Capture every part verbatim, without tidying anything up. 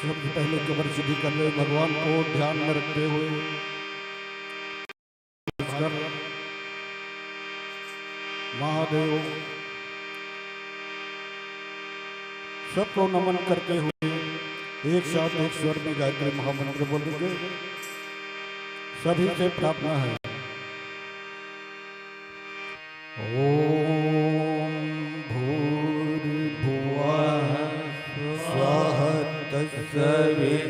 सबसे पहले कमर सीधी कर ले, भगवान को ध्यान में रखते हुए नमस्कार। महादेव सबको नमन करते हुए एक साथ एक स्वर में गायत्री महामंत्र बोलेंगे। सभी से प्रार्थना है। ॐ भूर्भुवः स्वः तत्सवितुर्वरेण्यं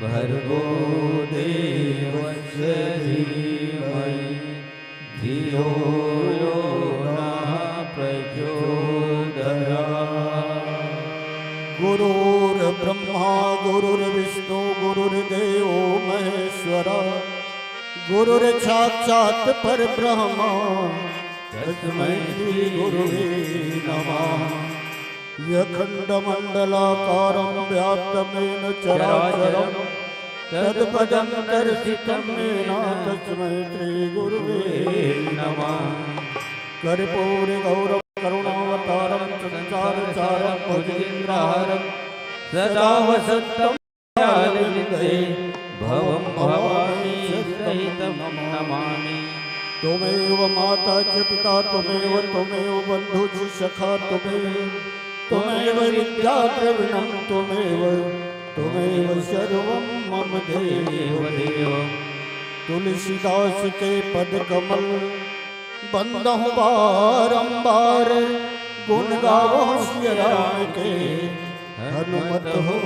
भर्गो देवस्य धीमहि धियो यो नः प्रचोदयात्। गुरुर्ब्रह्मा गुरुर्विष्णु गुरुर्देवो महेश्वर, गुरुर्साक्षात् परब्रह्म तस्मै श्री गुरुवे नमः। अखण्डमण्डलाकारं व्याप्तं येन चराचरं तत्पदं दर्शितं येन तस्मै श्री गुरुवे नमः। कर्पूरगौरं करुणावतारं संसारसारं भुजगेन्द्रहारं सदा वसन्तं हृदये भवं भवानी सहितं नमामि। त्वमेव माता च पिता त्वमेव, त्वमेव बन्धु च सखा त्वमेव, त्वमेव विद्या द्रविणं त्वमेव, त्वमेव सर्वं मम देव देव। तुलसीदास के पद कमल बंदहु बारंबार, गुण गावहु सिया राम के हनुमत हो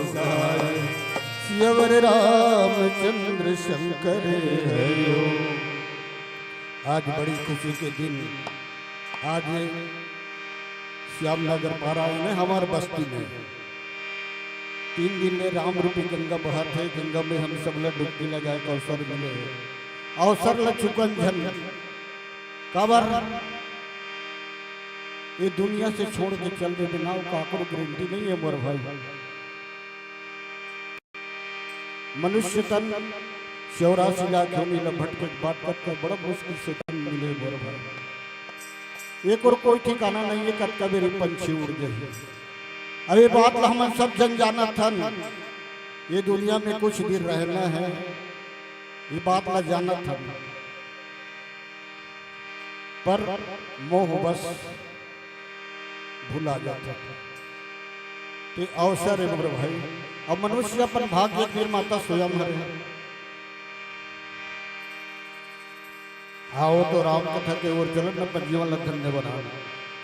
सहाय। सियावर रामचंद्र शंकर हरिओ। आज बड़ी खुशी के दिन, आज श्याम नगर पारा आए हमार बस्ती में। तीन दिन ले राम रूपी गंगा बहत हे, गंगा में हम सब ला डुबकी लगाए के अवसर मिले हे। अवसर ला चुकन झन, काबर ये दुनिया से छोड़ के चल दे बिना काकरो गारंटी नहीं है मोर भाई। मनुष्य तन चौरासी लाख योनि ला भटके के बाद कतका बड़ा मुश्किल से तन मिले मोर भाई। एकर कोई ठिकाना नहीं है, कतका बेरी पंछी उड़ जाही। अब ये बात ला हमन सब जन जानत हन, ये दुनिया में कुछ दिन रहना है, ये बात ला जानत हन, पर मोह बस भुला जाथे। ते अवसर हे मोर भाई, अब मनुष्य अपन भाग्य के निर्माता स्वयं हरे। आओ तो राम कथा के ओर चलन, अपन जीवन ला धन्य बनाओ।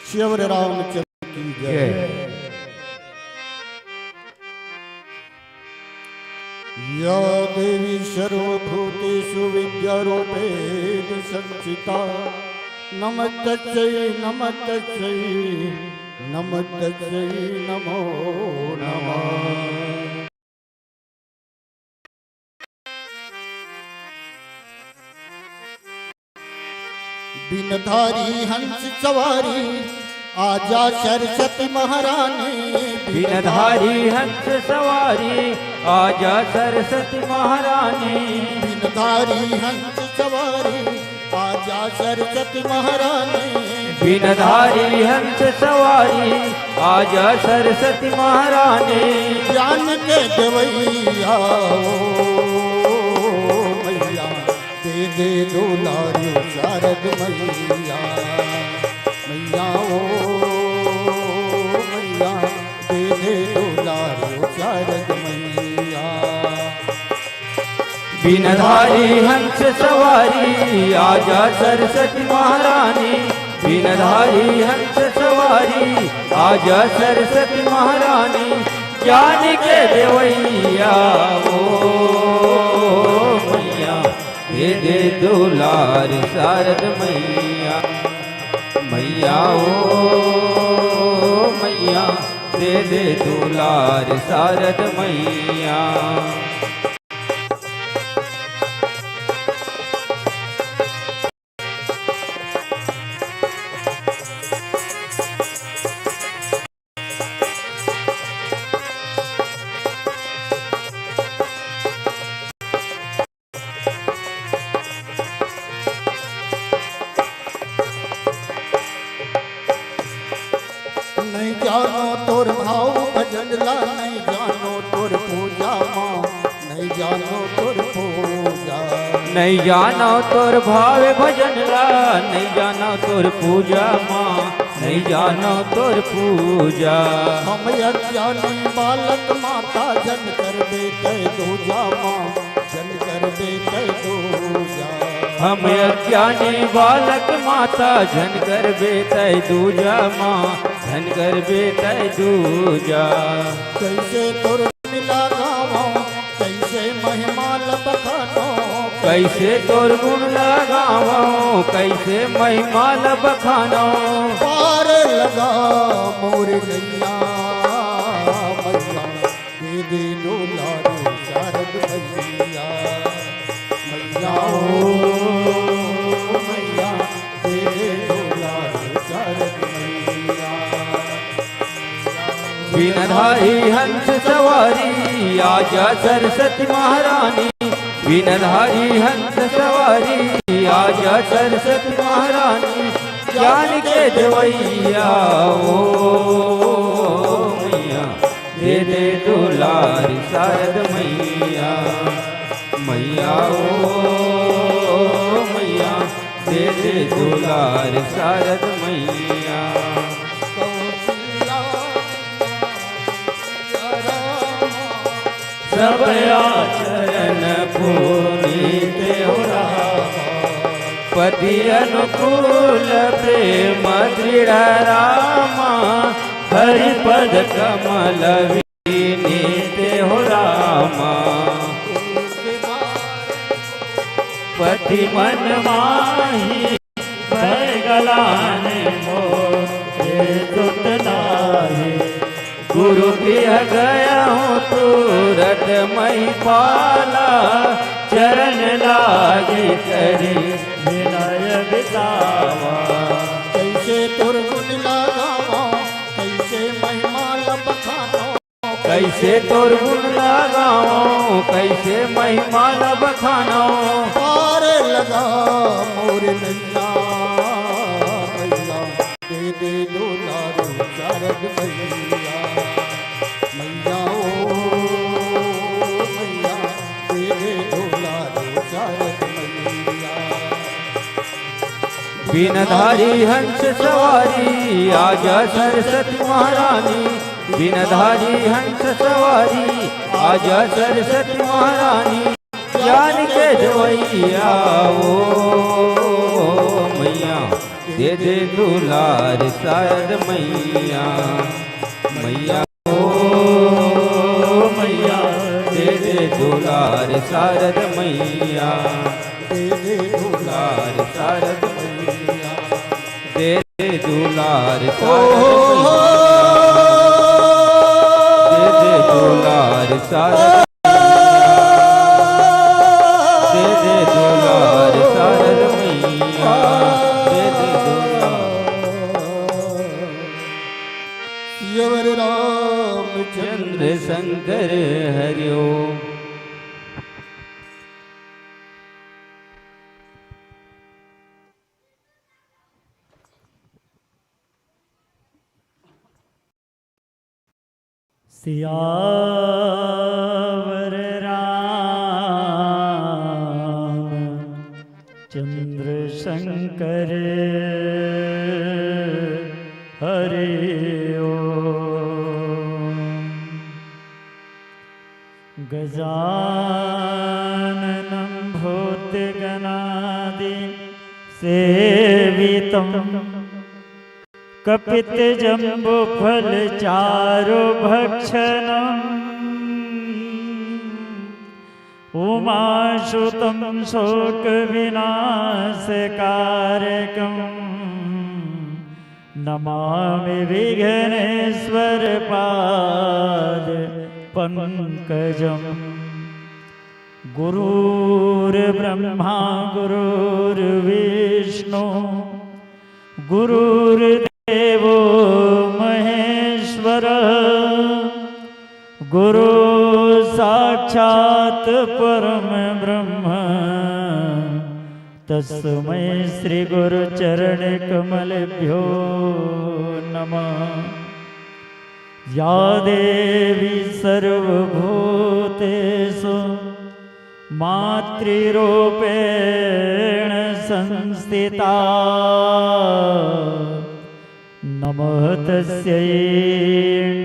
सियावर रामचंद्र की जय। जय। या देवी सर्वभूतेषु विद्यारूपेण संस्थिता। नमस्तस्यै, नमस्तस्यै, नमस्तस्यै नमो नमः। बिनधारी हंस सवारी आजा सरस्वती महारानी। बिनधारी हंस सवारी आजा सरस्वती महारानी। बिनधारी हंस सवारी आजा सरस्वती महारानी। बिनधारी हंस सवारी आजा सरस्वती महारानी। ज्ञान के देवैया ओ मैया, दे दे दुलारी शारद मैया। मैया ओ मैया, दे दे दुलारी शारद मैया। बिनधारी हंस सवारी आजा सरस्वती महारानी। बिनधारी हंस सवारी आजा सरस्वती महारानी। ज्ञान के देवैया ओ मैया, दे दे दुलार शारद मैया। मैया ओ मैया, दे दे दुलार शारद मैया। नहीं जानो तोर भाव भजन ला, नहीं जानो तोर पूजा माँ, नहीं जानो तोर पूजा। नहीं जानो तोर भाव भजन ला, नहीं जानो तोर पूजा माँ, नहीं जानो तोर पूजा। हम अज्ञानी बालक माता, जन करबे तै दूजा माँ, जन करबे तै दूजा। हम अज्ञानी बालक माता, जन करबे तै दूजा माँ, जन करबे तै दूजा। कैसे तोर गुण लगावो, कैसे महिमा ला बखानो, कैसे तोर गुण लगावो, कैसे महिमा ला बखानो। पार लगा मोर नैया, मैया दे दे दुलारू शारद मैया। मैया ओ मैया, दे दे दुलारू शारद मैया। वीणाधारी हंस सवारी, आजा सरस्वती महारानी। वीणाधारी हंस सवारी, आजा सरस्वती महारानी। ज्ञान के देवैया ओ मैया, दे दे दुलार शारद मैया। मैया ओ मैया, दे दे दुलार शारद मैया। सब आचरण पुनीत हो रामा। पति अनुकूल प्रेम दृढ़ रामा, हरि पद कमल विनीत हो रामा। पति मन माही भय गलानी मोरे सुत नाही। गुरु गृह गया हूँ तुरत मही पाला, चरण लागे करी विनय बिसावा। कैसे तोर गुण लगावो, कैसे महिमा ला बखानो। कैसे तोर गुण लगावो, कैसे महिमा ला बखानो। पार लगा मोर नैया, मैया दे दे दुलारू शारद मैया। मैया ओ मैया, दे दे दुलारू शारद मैया। वीणाधारी हंस सवारी, आजा सरस्वती महारानी। वीणाधारी हंस सवारी, आजा सरस्वती महारानी। ज्ञान के देवैया ओ मैया, दे दे दुलार शारद मैया। मैया ओ मैया, दे दे दुलार शारद मैया। दे दे दुलार शारद मैया। दे दे दुलार शारद मैया। दे दे दुलार शारद मैया। दे दे दुलार शारद मैया। दे दे दुलार। सियावर रामचंद्र शंकर हरि ओम। सियावर रामचंद्र शंकर हरि ओम। गजाननं भूतगणादि सेवितं कपित जम्बू फल चारु भक्षणम्। उमासुतं शोक विनाश कारकम्। नमामि विघ्नेश्वर पाद पंकजम्। गुरुर्ब्रह्मा गुरुर्विष्णु गुरुर्देवो महेश्वरः। गुरु साक्षात् परम ब्रह्म तस्मै श्री गुरु चरण कमलभ्यो नमः। या देवी सर्वभूतेषु मातृरूपेण संस्थिता। नमः तस्यै,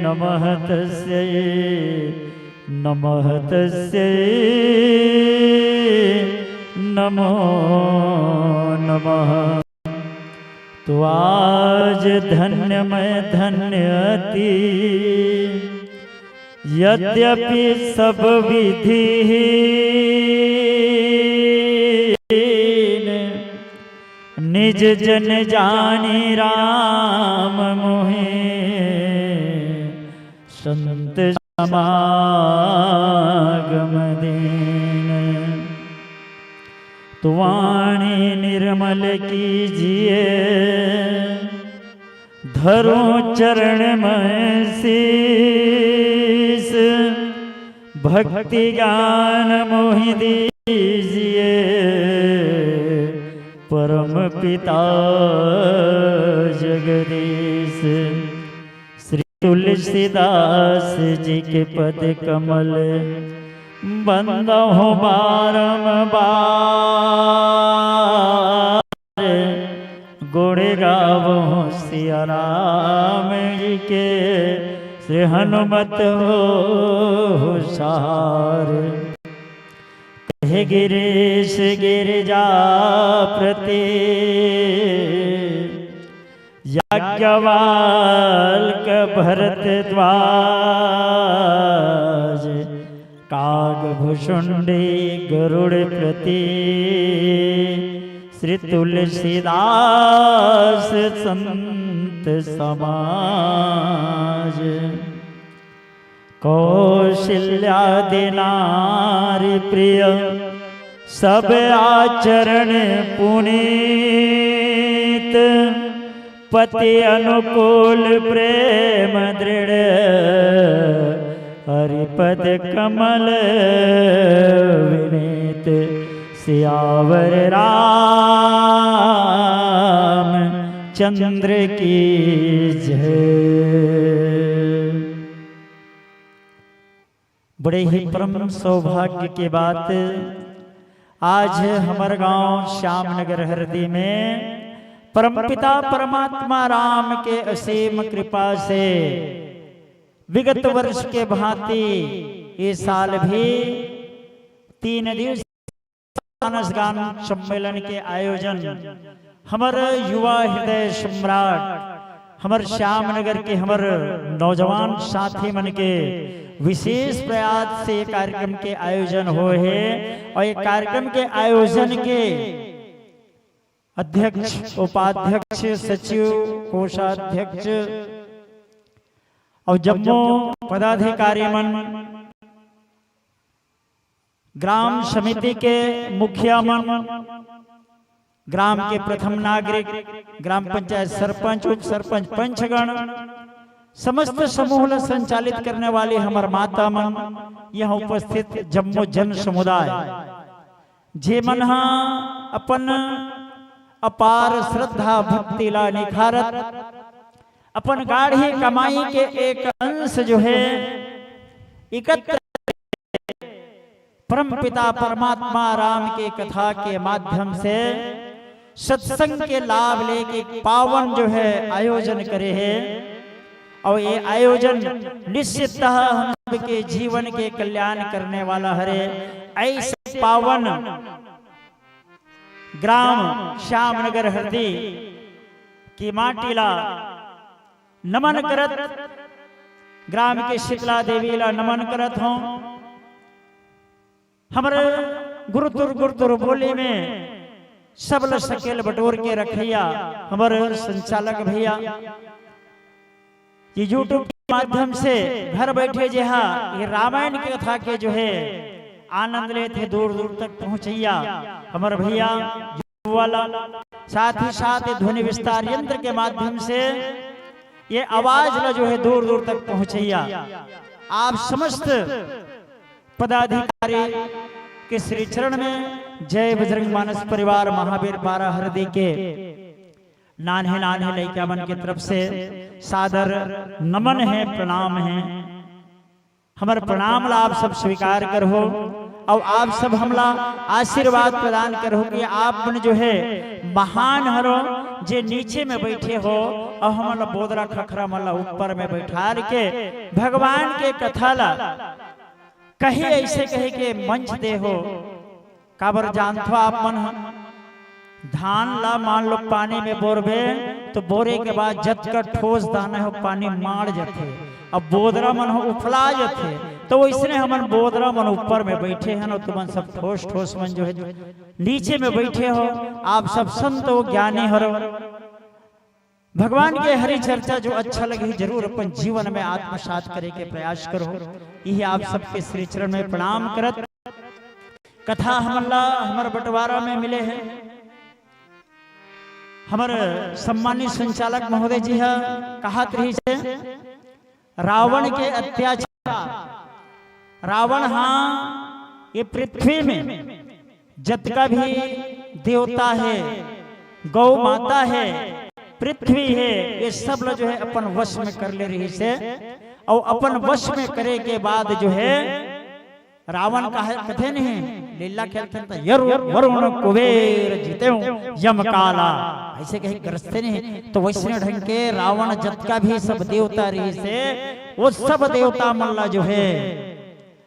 नमः तस्यै, नमः तस्यै, नमो नमः। तो आज धन्य मैं धन्य अति, यद्यपि सब विधिहीन, निज जन जानी राम मोहे, संत समागम दीन। तो वाणी निर्मल कीजिए, धरो चरण में शीश, भक्ति ज्ञान मोहि दीजिए, परम पिता जगदीश। श्री तुलसीदास जी के पद कमल बंदहु बारंबार, गुण गावहु सिया राम जी के, श्री हनुमत होहु सहार। कहे गिरीश गिरिजापति, याज्ञवल्क भरद्वाज, काग भुषुंडी गरुड़पति, श्री तुलसीदास संत समाज। कौशल्यादि नारी प्रिय, सब आचरण पुनीत। पति अनुकूल प्रेम दृढ़, हरिपद कमल विनीत। सियावर राम चंद्र की जय। बड़े ही परम सौभाग्य के बात, आज हमर गांव श्याम नगर हरदी में परमपिता परमात्मा राम के असीम कृपा से विगत वर्ष के भांति ये साल भी तीन दिवसीय मानस गान सम्मेलन के आयोजन हमर युवा हृदय सम्राट, हमर श्याम नगर के हमर नौजवान साथी मन के विशेष प्रयास से ये कार्यक्रम के आयोजन होए हे। और ये कार्यक्रम के आयोजन के अध्यक्ष, उपाध्यक्ष, सचिव, कोषाध्यक्ष और जम्मो पदाधिकारी मन, ग्राम समिति के मुखिया मन, ग्राम के प्रथम नागरिक, ग्राम पंचायत सरपंच, उप सरपंच, पंचगण, समस्त समूह ल संचालित करने वाली हमर माता मन, यहाँ उपस्थित जम्मो जन समुदाय, जे मन ह अपन अपार श्रद्धा भक्ति ला निखारत, अपन गाढ़ी कमाई के एक अंश जो है एकत्र परमपिता परमात्मा राम के कथा के माध्यम से सत्संग के लाभ लेके पावन जो है आयोजन करे हे। और ये आयोजन निश्चिततः हम सबके जीवन के कल्याण करने वाला हरे। ऐसे पावन ग्राम श्याम नगर हरदी की माटी ला नमन करत, ग्राम के शीतला देवी ला नमन करत हों। हमर गुरुतुर गुरुतुर बोली में सब ल सकेल बटोर के रखैया हमर संचालक भैया, ये YouTube के माध्यम से घर बैठे जेहा ये रामायण की कथा के जो है आनंद लेत हे, दूर दूर तक पहुंचैया हमर भैया वाला, साथ ही साथ ये ध्वनि विस्तार यंत्र के माध्यम से ये आवाज ला जो है दूर दूर तक पहुंचैया। आप समस्त पदाधिकारी के श्री चरण में जय बजरंग मानस परिवार महावीर बारा हरदी के नान्हे नान्हे लइका मन के तरफ से सादर नमन हे, प्रणाम हे। हमर प्रणाम ला आप सब स्वीकार करहो, अउ आप सब हमला आशीर्वाद प्रदान करहो कि आप मन जो हे महान हरो, जे नीचे में बैठे हो अउ हमन ला बोदरा खखरा मन ला ऊपर में बैठार के भगवान के कथा ला कही अइसे कहे के मंच दे हो। काबर जानथो आप मन ह, धान ला मान लो पानी में बोरबे, तो बोरे के बाद जतका ठोस दाना हो पानी माड़ जथे, अब बोदरा मन हो उफला जथे। तो वइसने हमन बोदरा मन ऊपर में बैठे हन, अउ तुमन सब ठोस ठोस मन जो हे नीचे में बैठे हो, आप सब संत हो, ज्ञानी हरो। भगवान के हरि चर्चा जो अच्छा लगे, जरूर अपन जीवन में आत्मसात करे के प्रयास करो। यही आप सबके श्री चरण में प्रणाम करत, कथा हमन ला हमर बंटवारा में मिले हे। हमर सम्मानित संचालक महोदय जी ह कहत रहिस हे, रावण के अत्याचार, रावण हा ये पृथ्वी में जतका भी देवता हे, गौ माता हे, पृथ्वी हे, ये सब ला जो हे अपन वश में कर ले रहिस हे, अउ अपन वश में करे के बाद जो हे रावण कहे, कथे नहीं, लीला खेलथे त यर वरुण कुबेर जितेउ यम काला, अइसे कहे गरजथे नहीं। तो वइसने ढंग के रावण जतका भी सब देवता रहिस हे, वो सब देवता मन ला जो हे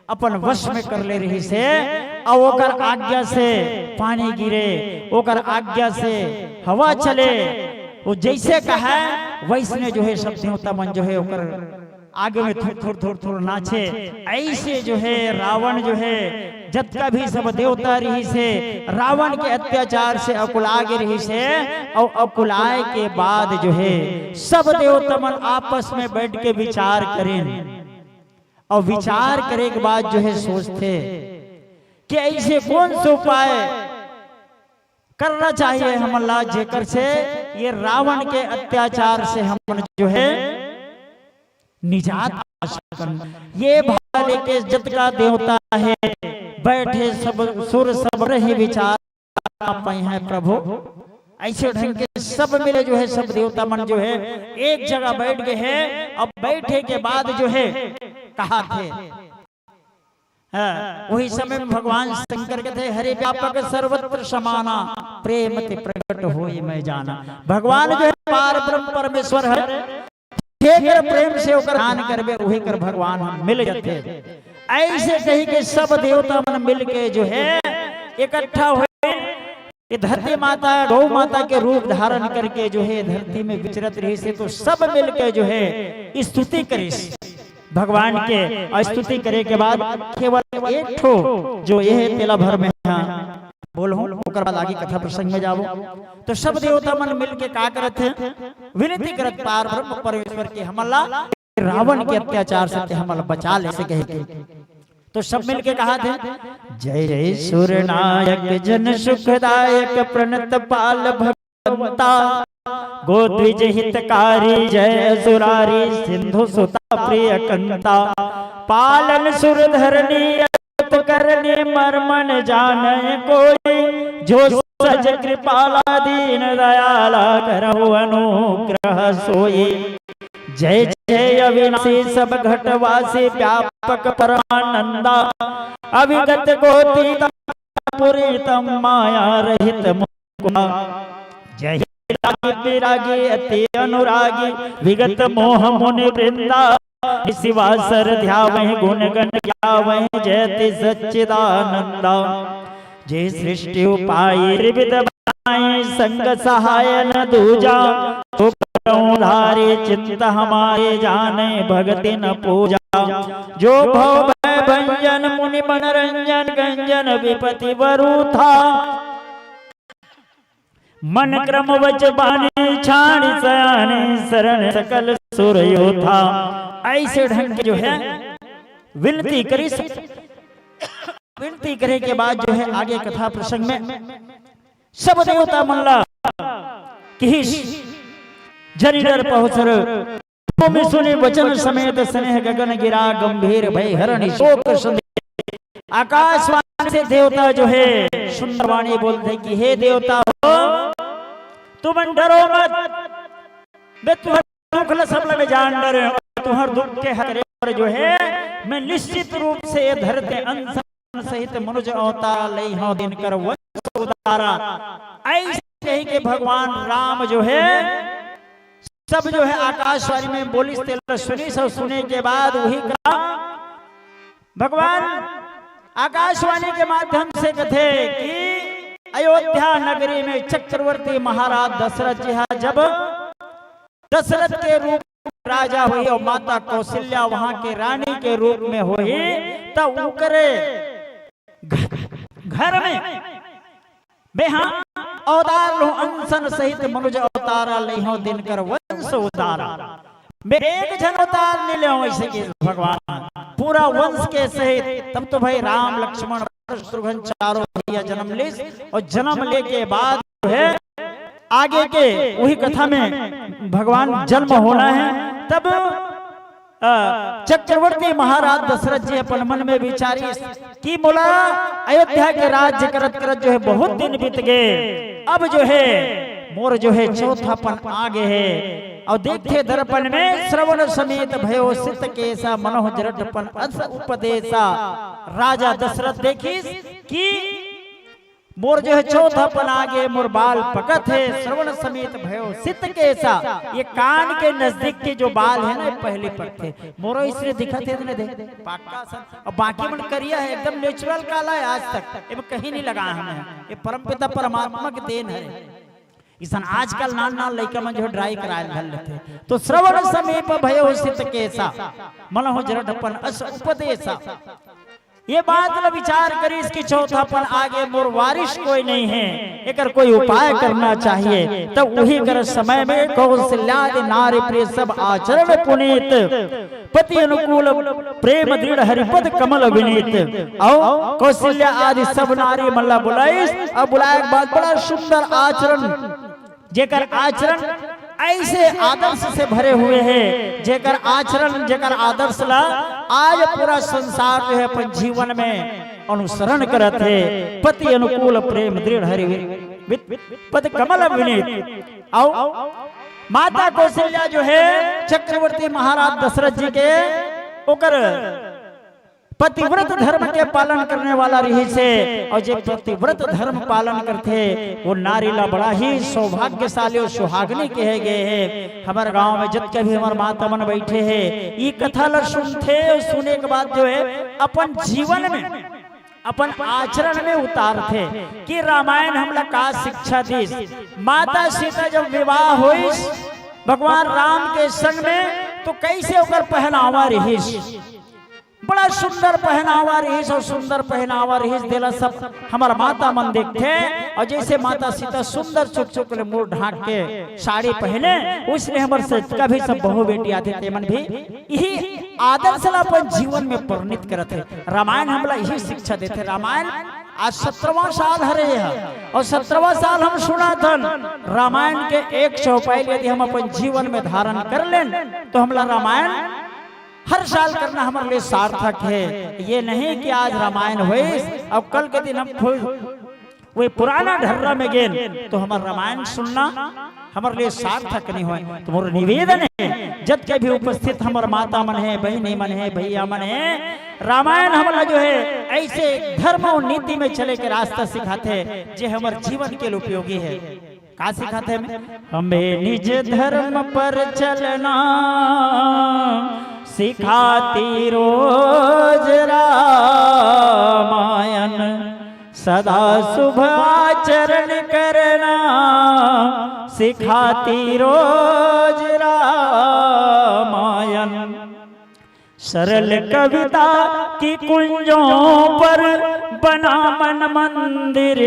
अपन वश में कर ले रहिस हे, अउ ओकर आज्ञा से पानी गिरे, ओकर आज्ञा से हवा चले, वो जइसे कहे वइसने जो हे सब देवता मन जो हे ओकर आगे में थुर थुर थुर थुर नाचे। अइसे जो हे रावण जो हे जतका भी सब देवता रहिस हे, रावण के अत्याचार से अकुला गे रहिस हे, अउ अकुलाए के बाद जो हे सब देवता मन आपस में बैठ के विचार करेन। अउ विचार करे के बाद जो हे सोचथे कि अइसे कौन से उपाय करना चाहिए हमन ला, जेकर से ये रावण के अत्याचार से हमन जो हे निजात पा सकन। ये भाव लेके जतका देवता हे बैठे, सब सुर सब रहे विचार पाई हैं प्रभु। अइसे ढंग के सब मिले जो हे, सब देवता मन जो हे एक जगह बैठ गे हे। अब बैठे के बाद जो हे कहा थे, हाँ, वही समय में भगवान शंकर कथे, हरि व्यापक सर्वत्र समाना, प्रेम ते प्रगट होई मैं जाना। भगवान जो हे पार ब्रह्म परमेश्वर हे, जेकर प्रेम से ओकर ध्यान करबे, उही कर भगवान ह मिल जथे। अइसे कहि के सब देवता मन मिल के जो हे इकट्ठा होए, ये धरती माता, गौ माता के रूप धारण करके जो हे धरती में विचरत रहिस हे, तो सब मिल के जो हे स्तुति करिस भगवान के। अउ स्तुति करे के बाद केवल एक ठो जो ये हे तेला भर में हा बोलहूं, ओकर बाद आगे कथा प्रसंग में जाबो। तो सब देवता मन मिल के का करत हे, विनती करत पार ब्रह्म परमेश्वर के, हमन ला रावण के अत्याचार से ते हमन ला बचा ले से कहे के। तो सब मिल के कहा थे, जय जय सुर नायक जन सुखदायक प्रणत पाल भगवंता, गोद्विज हितकारी जय सुरारी सिंधु सुता प्रिय कंता, पालन सुर धरणी करनी मर्मन जाने कोई, जो सज कृपाला दीन दयाला करहु अनुग्रह सोई। जय जय अविनाशी सब घटवासी व्यापक परमानंदा, अविगत गोती पुरी तम माया रहित मुकुंदा। जय रागी विरागी अति अनुरागी विगत मोह मुनि वृंदा, निशिवासर ध्यावहि गुण गण गावहि जयति सच्चिदानंदा। जे सृष्टि उपाय त्रिविध बनाई संग सहाय न दूजा, तो करहु धारे चिंत हमारे जाने भगति न पूजा। जो भव भय भंजन मुनि मनरंजन गंजन विपति वरूथा, मन क्रम वच बानी छाड़ी सयानी शरण सकल सुर योथा। अइसे ढंग के जो हे विनती करिस, विनती करे के बाद जो हे आगे कथा प्रसंग में सब देवता मन ला किहिस, जनि डर पहुसर भूमि सुनि वचन समेत स्नेह गगन गिरा गंभीर भय हरनि शोक संदेह। आकाशवाणी से देवता जो हे सुंदरवाणी बोलथे कि हे देवता हो, तुमन डरो मत, मैं तुहर दुख ल सब ल मैं जान डरे हंव, तुहर दुख के हर करे बर जो हे, मैं निश्चित रूप से ये धरती अनशन सहित मनुज अवतार लेहंव, दिनकर वंश उदारा। अइसे कहिके भगवान राम जो हे, सब जो हे आकाशवाणी में बोलिस, तेला सुनिस अउ सुने के बाद उही का भगवान आकाशवाणी के माध्यम से कथे कि अयोध्या नगरी में चक्रवर्ती महाराज दशरथ जी हा जब दशरथ के रूप में राजा होही अउ माता कौशल्या वहां के रानी के रूप में होही, त उकरे घ-, घर में मैं हा अवतार लूं, अनशन सहित मनुज अवतारा, लेहंव दिनकर वंश उदारा। मैं एक झन अवतार नइ लेहंव, अइसे कि भगवान पूरा वंश के सहित। तब तो भाई राम, लक्ष्मण, भरत, शत्रुघ्न चारों भैया जन्म लिस अउ जन्म लेके बाद जो हे आगे के उही कथा में भगवान जन्म होना हे। तब अ, चक्रवर्ती महाराज दशरथ जी अपन मन में विचारिस कि मोला अयोध्या के राज्य करत करत जो हे बहुत दिन बीत गे, अब जो हे मोर जो हे चौथापन आ गे हे। अउ देखथे दर्पण में श्रवण समेत भयो सित केसा, मनहु जरठपन अस उपदेसा। राजा दशरथ देखिस कि मोर जो हे चौथापन आ गे, मोर बाल पकत हे, श्रवण समेत भयो सित केसा। ये कान के नजदीक के जो बाल हे ना, ये पहले पकथे। मोरो इसने दिखत हे, ने दे, पक्का सन। अउ बाकी मन करिया हे, एकदम natural काला हे आज तक, एमे कहीं नइ लगा हे। ये परमपिता परमात्मा के देन हे। अइसन आजकल नान नान लइका मन जो dry कराय ल धर लेथे। तो श्रवण समेत भयो सित केसा, मनहु जरठपन अस उपदेसा। ये बात ल विचार करिस कि चौथापन आ गे, मोर वारिस कोई नइ हे, एकर कोई उपाय करना चाहिए। तब उही कर समय में कौशल्यादि नारी प्रिय सब आचरण पुनीत, पति अनुकूल प्रेम दृढ़ हरिपद कमल विनीत। अउ कौशल्या आदि सब नारी मन ला बुलाइस, अउ बुलाय के बाद बड़ा सुंदर आचरण, जेकर आचरण अइसे आदर्श से भरे हुए हे, जेकर आचरण, जेकर आदर्श ला आज पूरा संसार जो हे अपन जीवन में अनुसरण करत हे। पति अनुकूल प्रेम दृढ़ हरि वि-, पद कमल विनीत। अउ माता कौशल्या जो हे चक्रवर्ती महाराज दशरथ जी के ओकर पतिव्रत धर्म के पालन करने वाला रिहिस हे, अउ जे पतिव्रत धर्म पालन करथे, वो नारी ला बड़ा ही सौभाग्यशाली अउ सुहागनी कहे गे हे। हमर गांव में जतका भी हमर माता मन बइठे हे, ई कथा ला सुनथे अउ सुने के बाद जो हे अपन जीवन में, अपन आचरण में उतारथे कि रामायण हमला का शिक्षा दिस। माता सीता जब विवाह होइस भगवान राम के संग में, तो कइसे ओकर पहनावा रिहिस, बड़ा सुंदर पहनावा रिहिस अउ सुंदर पहनावा रिहिस, तेला सब हमर माता मन देखथे। अउ जइसे माता सीता सुंदर चुक चुक ले मुंह ढांक के साड़ी पहने, वइसने हमर से कभी सब बहू बेटी आथे, तेमन भी इही आदर्श ला अपन जीवन में परिणित करत हे। रामायण हमला इही शिक्षा देथे। रामायण आज सत्रहवाँ साल हरे हे अउ सत्रहवाँ साल हम सुनत हन। रामायण के एक चौपाई यदि हम अपन जीवन में धारण कर लेन, तो हमला रामायण हर साल करना हमर लिए सार्थक हे। ये नहीं कि आज रामायण होइस अउ कल के दिन हम फुल वही पुराना ढर्रा में गेन, तो हमर रामायण सुनना हमर लिए सार्थक नइ होय। तो मोर निवेदन हे, जतके भी उपस्थित हमर माता मन हे, बहिनी मन हे, भैया मन हे, रामायण हमला जो हे अइसे धर्म अउ नीति में चले के रास्ता सिखाथे, जे हमर जीवन के लिए उपयोगी हे। का सिखाथे में? हमें निज धर्म पर चलना सिखाती रोज रामायण, सदा शुभ आचरण करना सिखाती रोज रामायण। सरल कविता की कुंजों पर बना मन मंदिर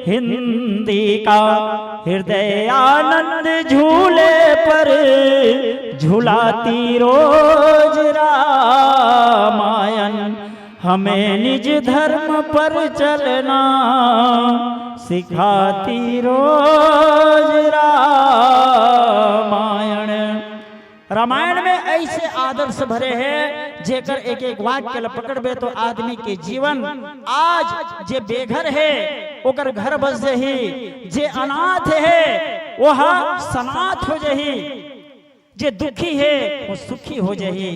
हिंदी का, हृदय आनंद झूले पर झुलाती रोज रामायण। हमें निज धर्म पर चलना सिखाती रोज रामायण। रामायण में अइसे आदर्श भरे हे, जेकर एक एक वाक्य ल पकड़बे तो आदमी के जीवन आज जे बेघर हे ओकर घर बस जही, जे अनाथ हे वो ह सनाथ हो जाही, जे दुखी हे वो सुखी हो जाही,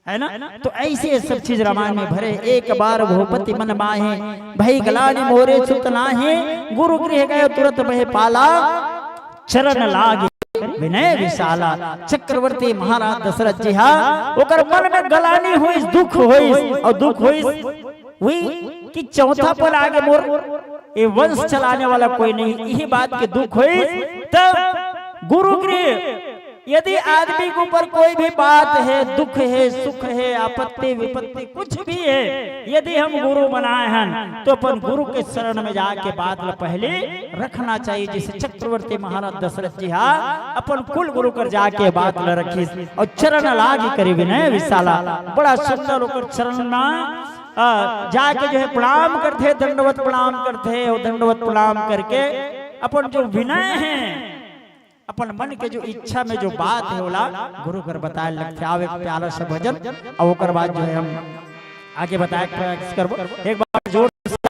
है ना? तो ऐसे ये सब चीज रामायण में भरे। एक बार भूपति मन माहे, भई ग्लानि मोरे सुत नाहि, गुरु गृह गयो तुरत बहे पाला, चरण लागे विनय विशाला। चक्रवर्ती महाराज दशरथ जी हा, ओकर मन में ग्लानि होइस, दुख होइस, और दुख होइस वही कि चौथा पल आगे मोर ये वंश चलाने वाला कोई नहीं, यही बात के दुख होइस। तब गुरु गृह, यदि आदमी के ऊपर कोई भी बात है, दुख है, सुख है, आपत्ति विपत्ति कुछ भी है, यदि हम गुरु बनाए हन तो अपन गुरु के शरण में जाके बात ल पहले रखना चाहिए। जैसे चक्रवर्ती महाराज दशरथ जी हा अपन कुल गुरु कर जाके बात ल रखिस और चरण लागी करि विनय विशाला। बड़ा सुंदर ओकर चरण में, आ, जाके जो है प्रणाम करथे, दंडवत प्रणाम करथे और दंडवत प्रणाम करके अपन जो विनय है, अपन मन के जो इच्छा में जो बात है, ओला गुरु घर बताए लगथे। आओ एक प्यारा सा भजन, और ओकर बाद जो है हम आगे बताए के प्रयास करबो। एक बार जोर से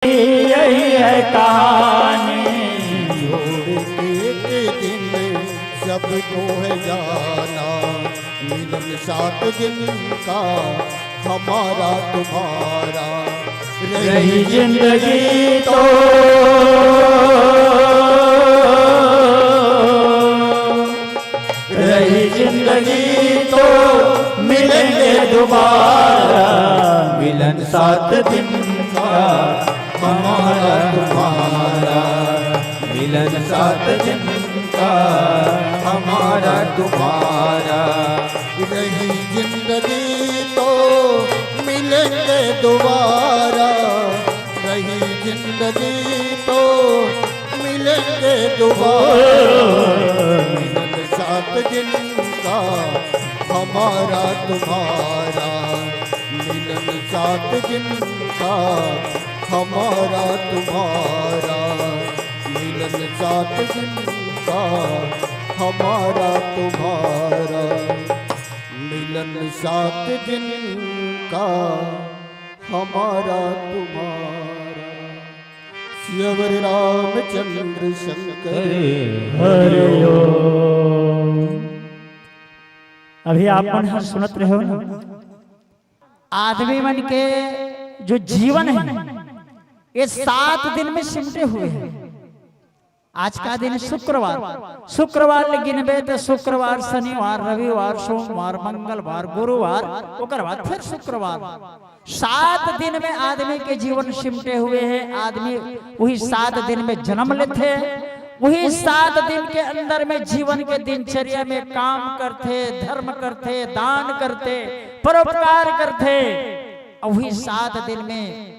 यही है कहानी। छोड़ के एक दिन सबको है जाना, मिलन सात दिन का हमारा तुम्हारा। रही जिंदगी तो, रही जिंदगी तो मिलेंगे दोबारा। मिलन सात दिन का हमारा तुम्हारा, मिलन सात दिन का हमारा तुम्हारा। रही जिंदगी तो मिलेंगे दोबारा, रही जिंदगी तो मिलेंगे दोबारा। मिलन सात दिन का हमारा तुम्हारा, मिलन सात दिन का हमारा तुम्हारा, मिलन सात दिन का हमारा तुम्हारा, मिलन सात दिन का हमारा तुम्हारा। सियावर रामचंद्र शंकर। हरि ओम। अभी आप मन हर सुनत रहे हो ना, आदमी मन के जो जीवन है, ये सात दिन में सिमटे हुए हैं। आज का दिन शुक्रवार, शुक्रवार ले गिनबे तो शुक्रवार, शनिवार, रविवार, सोमवार, मंगलवार, गुरुवार, ओकर बाद फिर शुक्रवार। सात दिन में आदमी के जीवन सिमटे हुए हैं। आदमी वही सात दिन में जन्म लेथे, वही सात दिन के अंदर में जीवन के दिनचर्या में काम करथे, धर्म करथे, दान करथे, परोपकार करथे, और वही सात दिन में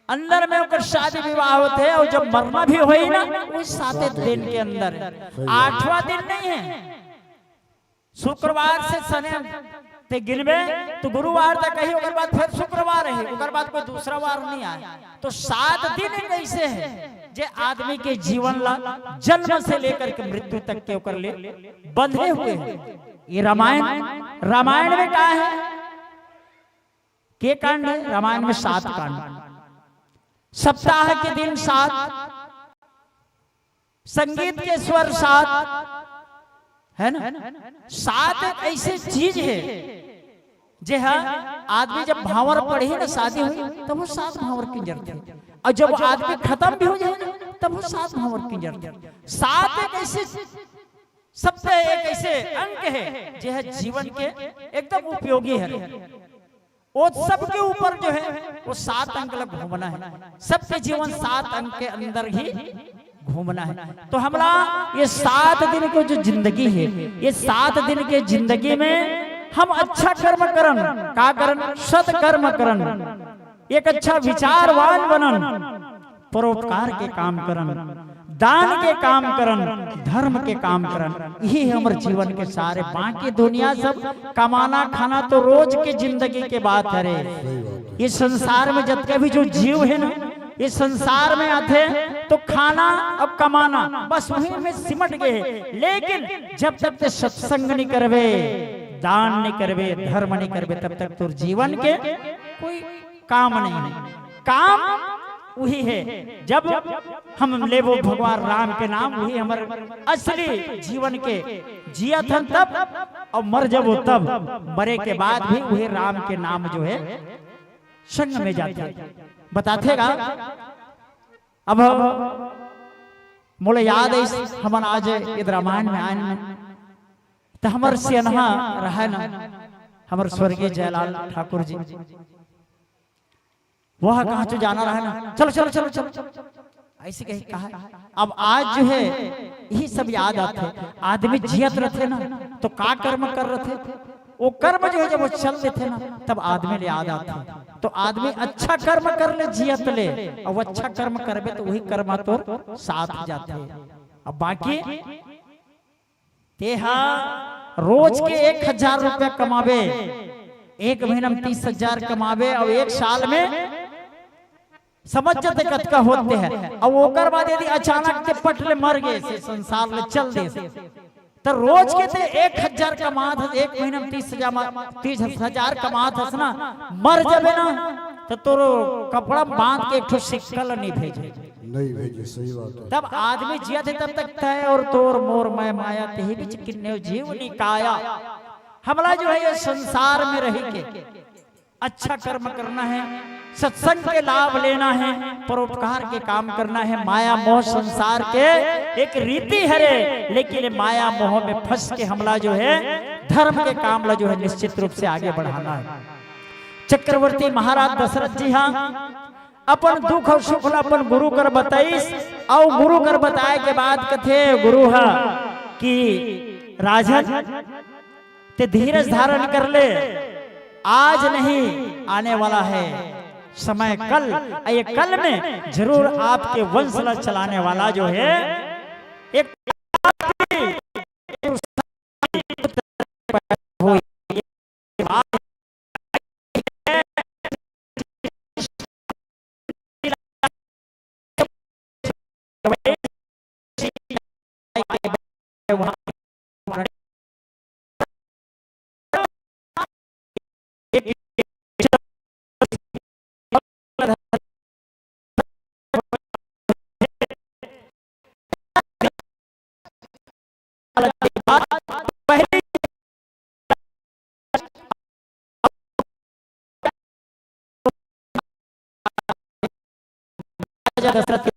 अंदर में ओकर शादी विवाह होथे, और जब मरना भी होई ना, वही साते दिन के अंदर। आठवां दिन नहीं है, शुक्रवार से शनि ते गिनबे तो गुरुवार तक ही, ओकर बाद फिर शुक्रवार है, ओकर बाद कोई दूसरा वार नहीं आए। तो सात दिन एक ऐसे है जे आदमी के जीवन ला जन्म से लेकर के मृत्यु तक के ओकर ले बंधे हुए हैं। ये रामायण, रामायण में का है? के कांड है? रामायण में सात कांड। सप्ताह के दिन सात, संगीत के स्वर सात, है ना? सात एक ऐसी चीज है जे हा आदमी जब भांवर पड़ही ना, शादी हुई, तब वो सात भांवर किंजरथे, और जब आदमी खत्म भी हो जाए ना, तब वो सात भांवर किंजरथे। सात एक ऐसे, सबसे एक ऐसे अंक है जे हा जीवन के एकदम उपयोगी है। वो सबके ऊपर जो है, वो सात अंक लग घूमना है। सबके जीवन सात अंक के अंदर ही घूमना है। तो हमला ये सात दिन को जो जिंदगी है, ये सात दिन के जिंदगी में हम अच्छा कर्म करन, का करन? सत्कर्म करन। एक अच्छा विचारवान बनन, परोपकार के काम करन, दान के काम करन, धर्म के काम करन। यही हमर जीवन के सारे, बाकी दुनिया सब कमाना खाना तो रोज के जिंदगी के बात हरे। ये संसार में जतके भी जो जीव हे ना, ये संसार में आथे तो खाना अउ कमाना, बस वही में सिमट गए हे। लेकिन जब तक ते सत्संग नहीं करबे, दान नहीं करबे, धर्म नहीं करबे, तब तक तोर जीवन के कोई काम नहीं हे। काम वही हे, जब हम लेबो भगवान राम के नाम, वही हमर असली जीवन के जियत हन तब, अउ मर जबो तब। मरे के बाद भी वही राम के नाम जो हे संग में जाथे, बताथे गा। अब मोला याद हे, हमन आज इधर रामायण में आए न, त हमर सियनहा रहे न, हमर स्वर्गीय जयलाल ठाकुर जी, वह कहाँ चो जाना रहे ना, "चलो, चलो, चलो, चलो।" ऐसे कहे कहा। अब आज जो हे, यही सब याद आथे। आदमी जियत रथे ना, तो का कर्म कर रथे, वो कर्म जो हे, जब वो चल देथे ना, तब आदमी ले याद आथे। तो आदमी अच्छा कर्म कर ले, जियत ले, अउ अच्छा कर्म करबे, तो वही कर्म तोर साथ जाथे। अब बाकी तेहा रोज के एक हजार रुपया कमाबे, एक महीना में तीस हजार कमाबे, अउ एक साल में समझ जते कतका होथे। अउ ओकर बाद यदि अचानक ते पट ले मर गे, से संसार ले चल दे, त रोज के ते एक हजार कमात हस, एक महीना में तीस हजार, तीस हजार कमात हस ना, मर जबे ना, त तोर कपड़ा बांध के एक ठो सिक्का ल नहीं भेजे। नहीं भेजे, सही बात हे। तब आदमी जियत हे, तब तक तय अउ तोर मोर मैं माया, तेही बीच किन्ने जीव निकाया। हमला जो हे, ये संसार में रही के अच्छा कर्म करना हे, सत्संग के लाभ लेना हे, परोपकार के काम करना हे। माया मोह संसार के एक रीति हरे, लेकिन ये माया मोह में फंस के हमला जो हे, धर्म के काम ला जो हे, निश्चित रूप से आगे बढ़ाना हे। चक्रवर्ती महाराज दशरथ जी हा अपन दुख अउ सुख ला अपन गुरु कर बताइस, अउ गुरु कर बताए के बाद कथे गुरु हा कि राजन, ते धीरज धारण कर ले, आज नहीं आने वाला हे समय कल, ये कल में जरूर आपके वंश ला चलाने वाला जो हे एक राजा दशरथ के